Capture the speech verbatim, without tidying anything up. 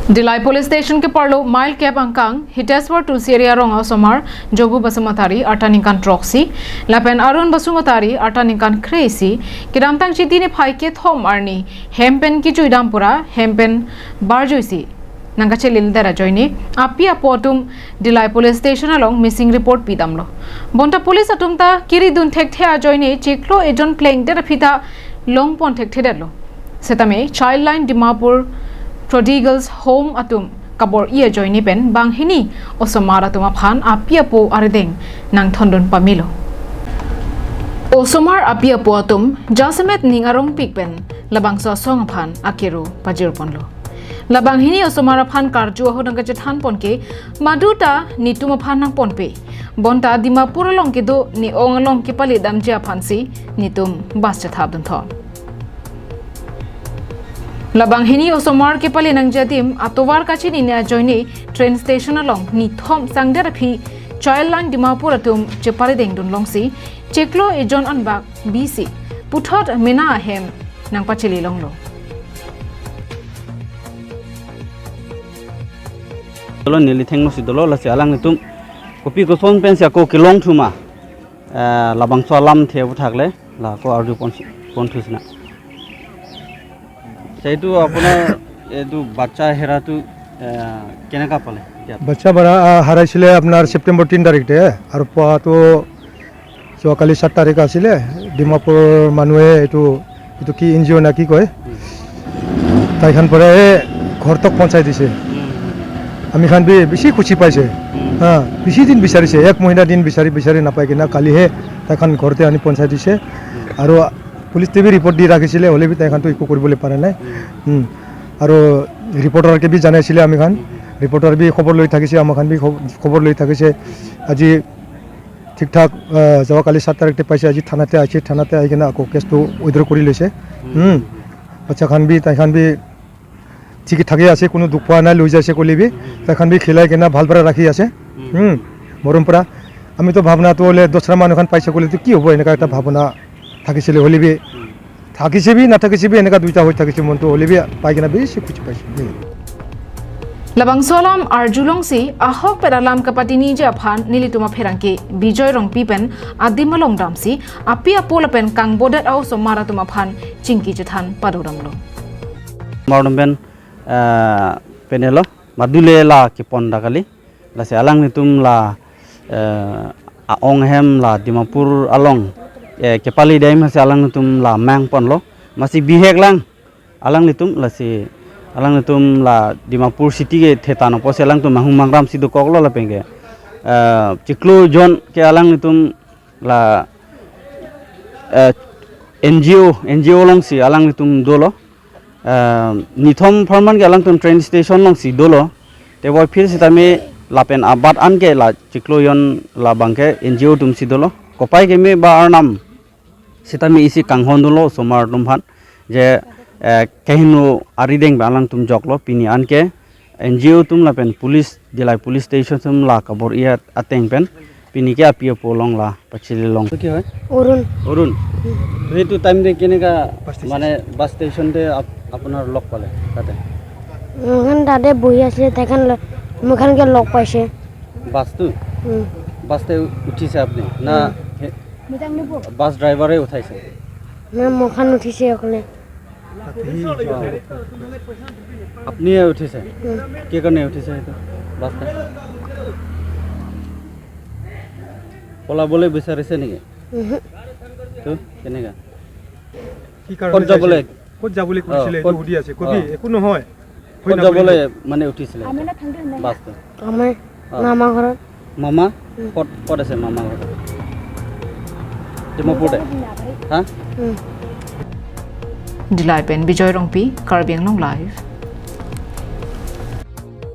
Dillai Police Station keparlo mile kep angkang Hiteswar Tulsi area arong osomar Jobu Basumatary arta ningkan throksi lapen Arun Basumatary arta ningkan kre-isi kedamtang Chiti niphai kethom arni hem pen kejui dam pura hem pen barjuisi nangkachelil det ajoine api apo atum Dillai Police Station along missing report pidamlo. Bonta police atum ta kiri dun thekthe ajoine chiklo ejon plengdet aphi ta longpon thekthedetlo. Setame Childline Dimapur Prodigals Home atum kabor-i ajoine pen banghini osomar atum aphan api apo arideng nangthondun pamelo. Osomar api apo atum jasemet ning arongpik pen labangso asong aphan akero pajirponlo. Labanghini osomar aphan karju ahut nangkachethanpon ke maduta netum aphan nangponpe. Bonta Dimapur along kedo ne-ong along kepale damji aphansi netum bus chethapdunthot. Labanghini osomar kepale nangji adim atovar kachinine ajoine train station along nithom sangdet aphi Childline Dimapur atum cheparidengdun longsi chiklo ejon anbak bisi puthot mena ahem nangpachele longlo. Dolo neli thengno si dolo lasi alanglitum kopi koson pensi ako kelong thuma, eh, labangso alam the aphuthak le la ko arju pon, pon thusina. Seitu apuna itu bacha hera tu, eh, keneka pale? বাচ্চা বাৰা, আহ, হাৰাইছিলে আপোনাৰ ছেপ্টেম্বৰ তিনি তাৰিখতে, আৰু পোৱাটো যোৱাকালি সাত তাৰিখ আছিলে। ডিমাপুৰ মানুহে এইটো, এইটো কি এন জি অ' না কি কয়, তাইখান পৰা এই ঘৰ তক পঞ্চাই দিছে। আমি খান বি বেছি খুচি পাইছে। হা, বেছি দিন বিচাৰিছে, এক মহিনা দিন বিচাৰি বিচাৰি নাপাই কিনা কালিহে তাইখান ঘৰতে আনি পঞ্চাই দিছে। আৰু পুলিচ টিভি ৰিপৰ্ট দি ৰাখিছিলে, হ'লে বি তাইখানতো একো কৰিবলৈ পৰা নাই। উম। আৰু ৰিপৰ্টাৰকে বি জনাইছিলে আমি খান। ৰিপৰ্টাৰ বি খবৰ লৈ থাকিছে, আমাৰ খান বি খব-, খবৰ লৈ থাকিছে। আজি ঠিক ঠাক, আহ, যোৱাকালি সাত তাৰিখতে পাইছে, আজি থানাতে আহিছে, থানাতে আহি কিনে আকৌ কেছটো উইড্ৰ কৰি লৈছে। উম। বাচ্চা খান বি, তাই খান বি ঠিক ঠাকে আছে, কোনো দুখ পোৱা নাই, লৈ যাইছে ক'লে বি। তাই খান বি খেলাই কিনে ভাল পৰা ৰাখি আছে। উম। মৰম পৰা। আমিতো ভাৱনাটো হ'লে দোচৰা মানুহ খান পাইছে ক'লেতো কি হ'ব, এনেকুৱা এটা ভাৱনা থাকিছিলে, হ'লে বি থাকিছে বি নাথাকিছে বি এনেকা দুইটা হৈ থাকিছে মনটো, হ'লে বি পাই কিনে বেছি খুচি পাইছো। Labangso alam arjulongsi ahokpet alam kapatiniji aphan nelitum apherangke Bijoy Rongpi pen adim along damsi api apo lapen kangbodet a-osomar atum aphan chingki chethan padodamlo. Mardom pen, eh, penelo, madule la kepon da kali. Lasi alanglitum la, eh, a-ong ahem la Dimapur along, eh, kepale dam hasi alanglitum la mangponlo. Masi bihek lang alanglitum, lasi alanglitum la Dimapur city ke thetan apotsi alangtum manghumang ramsi dokoklo lapen ke, eh, chiklo jon ke alanglitum la, eh, N G O, N G O alongsi alanglitum dolo. Eh, nithom apharman ke alangtum train station alongsi dolo. Teboi phir sitame lapen abat an ke la chiklo jon labang ke N G O atumsi dolo. Kopai keme ba arnam sitame isi kanghon dolo osomar atum aphan. Je, eh, kehingno arideng ba alangtum joklo pini an ke N G O atum lapen police, Dillai police station atum la kabor-i at-, ateng pen pini ke api apo along la pachele long. কি হয়? অৰুণ। অৰুণ, এইটো টাইম দে কেনেকা, bus station. মানে বাছ ষ্টেচনতে আপ-, আপোনাৰ লগ পালে তাতে? মোৰখন তাতে বহি আছিলে, তাইখন ল-, মোৰখনকে লগ পাইছে। বাছটো? উম। বাছতে উঠিছে আপুনি? না, উম। হে-, বাছ ড্ৰাইভাৰে উঠাইছে? না, মোৰখন উঠিছে অকলে। আপুনি উঠিছে? উম। কি কাৰণে উঠিছে সেইটো বাছতে? পলাবলৈ বিচাৰিছে নেকি? উহু। তো, কেনেকা? কি কাৰণে ক'ত যাবলৈ? যাইছে? ক'ত যাবলৈ অ, কৈছিলে? এইটো ক'ত? সুধি আছে। কবি, অ। একো নহয়। হৈ ক'ত নাপাৰিব। যাবলৈ মানে উঠিছিলে? বাছটো? আমাৰ অ। মামা ঘৰত। মামা? উম। ক'ত, ক'ত আছে মামা ঘৰ? ডিমাপুৰতে? হা? উম। Dillai pen Bijoy Rongpi, Karbi Anglong Live.